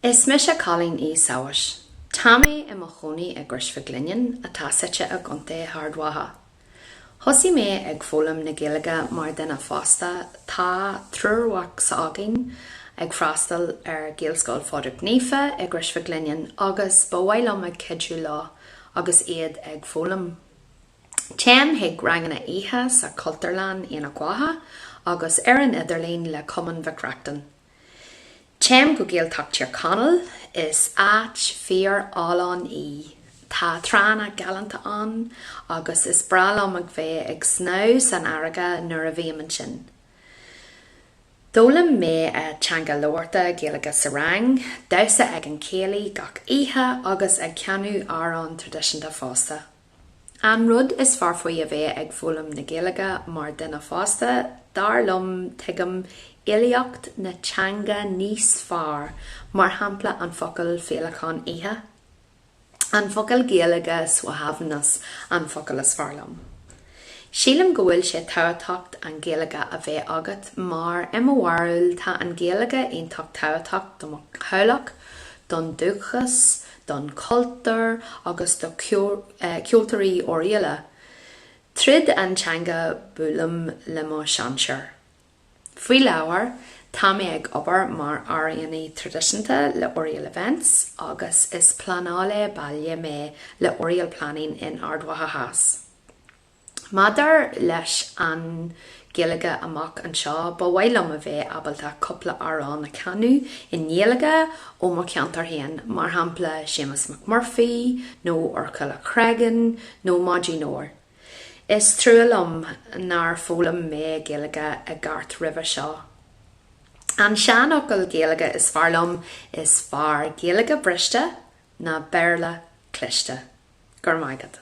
Is mise Cailín Uí Shamhais. Tá mé i mo chónaí i gCrois Mhic Lionnáin, atá suite i gContae hArd Mhacha. Thosaigh mé ag foghlaim na Gaeilge mar duine fásta, tá triúr mhac s'againn ag freastal ar Ghaelscoil Phádraig Naofa i gCrois Mhic Lionnáin agus ba mhaith liom ag cuidiú leo agus iad ag foghlaim. Téim chuig ranganna oíche sa Chultúrlann Aonach Mhacha agus ar an idirlíon le Cumann Mhic Reachtain. Téim go Gaeltacht Tír Chonaill, is áit fíor álainn í. Tá tránna galánta ann agus is breá liom ag bheith ag snámh san fharraige nuair a bhím ansin. D'fhoghlaim mé teanga labhartha Gaeilge sa rang, damhsa ag an céilí gach oíche agus ag canadh amhrán traidisiúnta fosta. An rud is fearr faoi a bheith ag foghlaim na Gaeilge mar duine fásta, dar liom, tuigim fhilíocht na teanga níos fearr, mar shampla an focal féileacán oíche. An focal Gaeilge suaimhneas an focal is fearr liom. Sílim go bhfuil sé tábhachtach an Ghaeilge a bheith agat mar i mo bharúil tá an Ghaeilge iontach tábhachtach do mo theaghlach, don dúchas, don chultúr agus do cheoltóirí Oirialla. Tríd an teanga buailim le mo sinsear. Faoi láthair tá mé ag obair mar amhránaí traidisiúnta le Oriel Events agus is pleanálaí baile mé le Oriel Planning in Ard Mhacha Theas. Maidir leis an Ghaeilge amach anseo, ba mhaith liom a bheith ábalta cúpla amhrán a chanadh i nGaeilge ó mo cheantar féin, mar shampla Séamus McMurphy nó Úrchaille Chreagáin nó Maidín Óir. Is trua liom nár foghlaim mé Gaeilge i gceart roimhe seo. An seanfhocal Gaeilge is fearr liom, is fearr Gaeilge briste ná Béarla cliste. Go raibh maith agat.